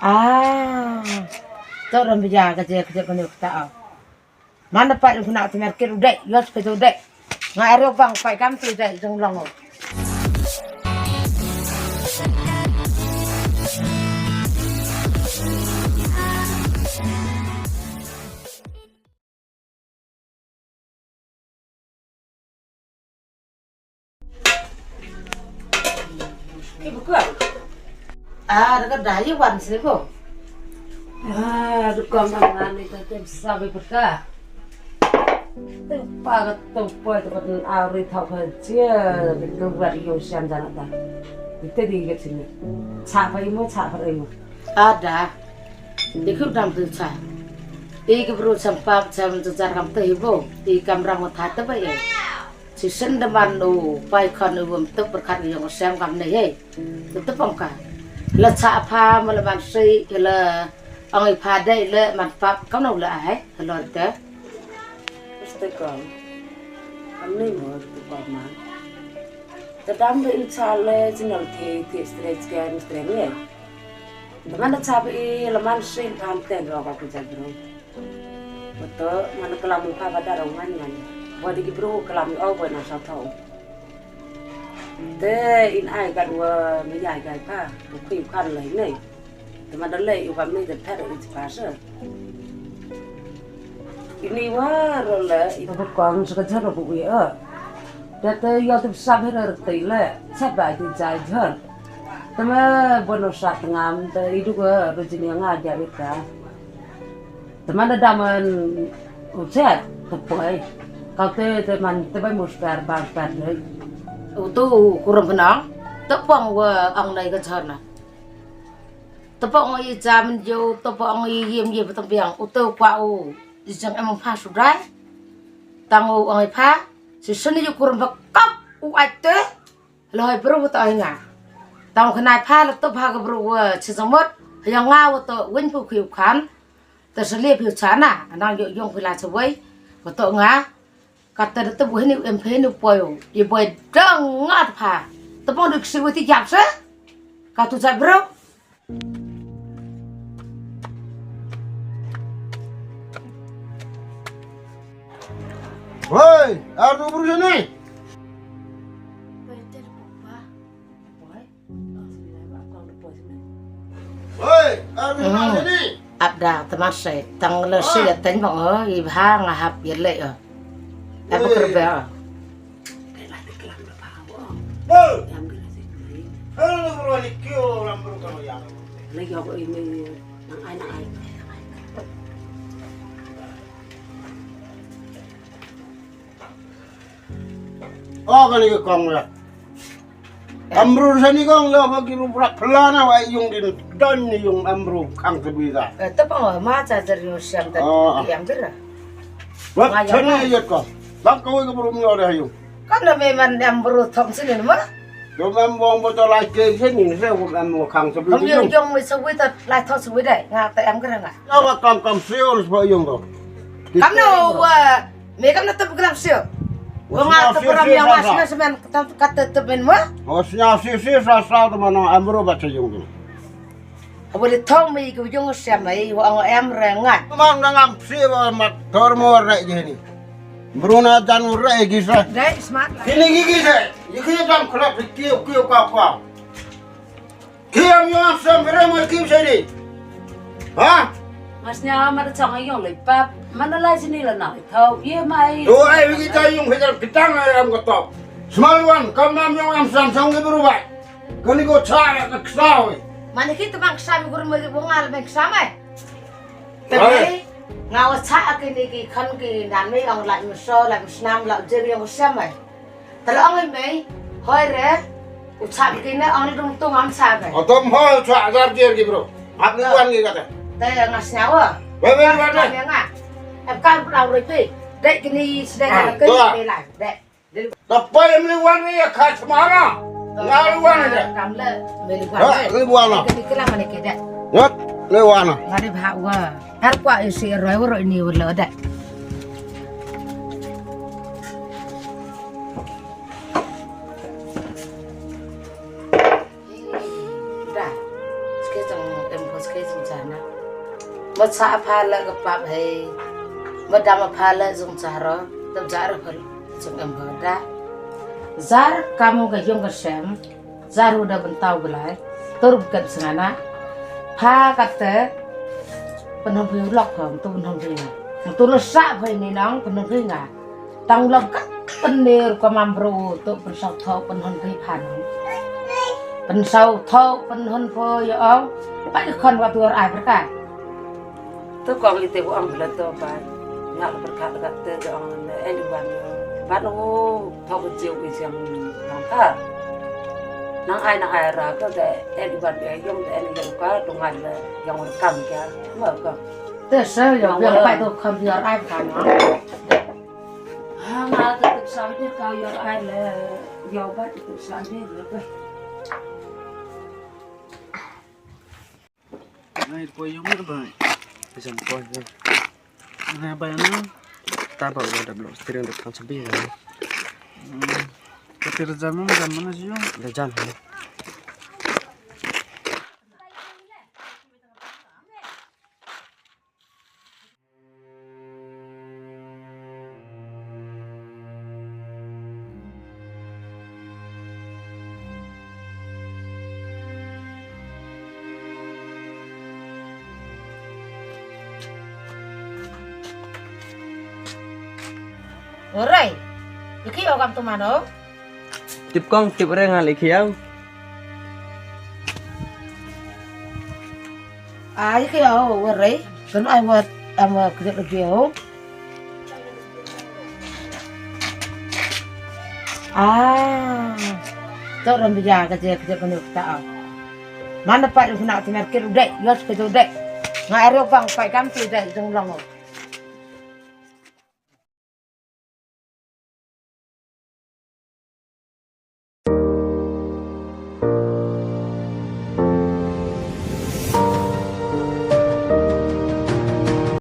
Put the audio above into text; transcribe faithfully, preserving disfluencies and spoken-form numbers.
Ah, to ram bija ka je ka je ka ne ka ta. Mana pa yung na temer kir udai, yos pe udai. Nga ero bang pa kam tu udai jong long. Ki buka. Ah, daga dayi wan sini ko. Ah, duka mangan ni tante sabi buka. Tempa ka tempa tu kan ari tau ka je, itu buat yo sian jana ta. Itu di ke sini. Siapa imu, siapa imu. Ada. Iku dam tu sa. Iku bro sampa sam tu jar kam tu ibu. Iku kamrang mata tu ba ye. Shisien da man u pai khon u wym tup pyrkhat u yong u sem kam ne hei. Tup tup ong ka. La cha pha ma la man si la ong i pha dei le man pap kam no la ai. Halor te. Mesti kong. Kam ni mo tu kong man. Tadam da i cha le jinal the the straight scan straight ne. Da man da cha ba i la man si phan ten ro ka ku ja bro. Betul, mana kelam muka pada orang ngan ngan. Buat digi bro kelam au buat nasa tau. Te in ai kan wa meyai kai pa, bukui kan lai nei. Te mana lai u kan mei te pet i pa se. Ini wa role i pa kong sekejap ro bukui a. Date ya tu sab hera reti le, sab ba di jai jan. Te ma buat nasa tengam te idu ke rejini nga dia ita. Te man da daman u chet te poi. Ka te te man te bai mus per bang per dei. U tu u kurum kena. Te pong wa ang nai ka chana. Te pong i jam jo, te pong i yim yim te biang. U tu kwa u. I jang em pha sudai. Tang u ang i pha. Si seni ju kurum ba kap u ai te. Loi bru to ai nga. Tang khnai pha la to pha ka bru wa chi samot. Ya nga wa to win pu khiu khan. Ta sa le phiu chana. Anang yo yong phi la sa wai. Wa to nga. Kata da to bu hini em phe ni poi. Ye boi dang nga ta pha. To pong du ksi wa ti jap sa. Ka tu sa bru. Woi, ar tu bru sini. Woi, ar tu bru sini. Ap da teman sai tang le si ya teng bang oh i bha nga hap ya le oh. Apa kerbe oh. Oh, kani ka kong la. Amru sani kong la bagi ru brak pelana wa yung din don ni yung amru kang kebida. Eh, tepang ma cha jar yung siam ta yang kira. Wat sani ya kong. Bak kau ke bru mi ora yung. Kan na me man em bru thom sini ma. Yo mem bong bo to lai ke sini se ko em mo khang se bi. Hong yo yong mi se wi ta lai thom se wi dai nga ta em kra nga. Yo wa kam kam sio se ba yong ko. Kam no wa me kam na tep kra sio. Wa nga ta kra mi wa sna semen ka ta tep men ma. Wa sna sio sio sa sa ta ma no em bru ba se yong ko. Abo le thong mi ku jong siam mai wa ang em re ngat. Mang na ngam si wa mat tor mo re je ni. Bruna jan mo re gi sa. Dai smart la. Kini gi gi sa. Yi ki dam khlap ki ki ka ka. Ki am yo am sam re mo ki sa ni. Ha? Mas nya ma da chang yong le pap. Mana la sini la na. Thau ye mai. To ai wi ta yung he jar kitang ai am ka top. Small one, kam nam yong am sam sang ki bru bai. Kani ko cha ka ksaw. Mane ki tebang ksa mi gur mo ki bongal me ksa mai. Te nga wa cha kini ki khan ki nan mi ong la mi so la mi snam la jer yong ksa mai. Te la ong mi hoi re u cha ki ne ong dung tung am cha mai. Atom hoi cha jar jer ki bro. Ap ni wan ki kata. Te nga snya wa. Wei wei wei wei. Nga. Ap kan pula ro pi. Dek kini sedang kini lai. Dek. Tapai mli wan ni ya kha chmara. Ngal wan ni. Kam le mli wan. Ha, mli wan. Ke dikela mane ke dak. Ngat, mli wan. Ngani bha wa. Har kwa isi roi wa roi ni wa le dak. Da. Ske jang em ko Skai sum chana. Mat sa apha la ka pap hei. Mat dam apha la sum charo. Tab jar hol sum em hoda. Jar kamu ka yung ka sem. Jar uda bentau belai. Tur kat sengana. Pha kate. Penhon phi lok pha tu penhon phi. Tu lo sa pha ni nang penhon phi nga. Tang lok kat penir ko mam bro tu pensau thau penhon phi phan. Pensau thau penhon pho yo au. Pai kon wa tuar ai berkat. Tu kong ite ko ang bela tu pai. Ngak berkat dekat tu ko ang ne eh liwan. Ban u thau ke jiu ke siang nang ka. Nang ai nang ai ra ko te eh liwan eh yong te eh liwan ka tu ngai le yang rekam kia. Ma ko. Te se yo biang pai tu kam biar ai kan. Ha nga te tu sa ni ka yo ai le yo ba tu sa ni le ko. Ngai ko yung ni ba. Bisa ko. Ngai ba na. Ta ba da blok steering da kan sabi ya. Ko ter jam jam mana sih yung? Da jam. Orai, iki ogam tu mano? Tip kong, tip re ngal iki yau. Ai ke au were kan ai wat ama kejap lagi au. Ah. Tok ram bija kejap kejap kena kita au. Mana pat kena tinar kir udah yos ke udah. Ngai aro bang pat kam tu udah jong long.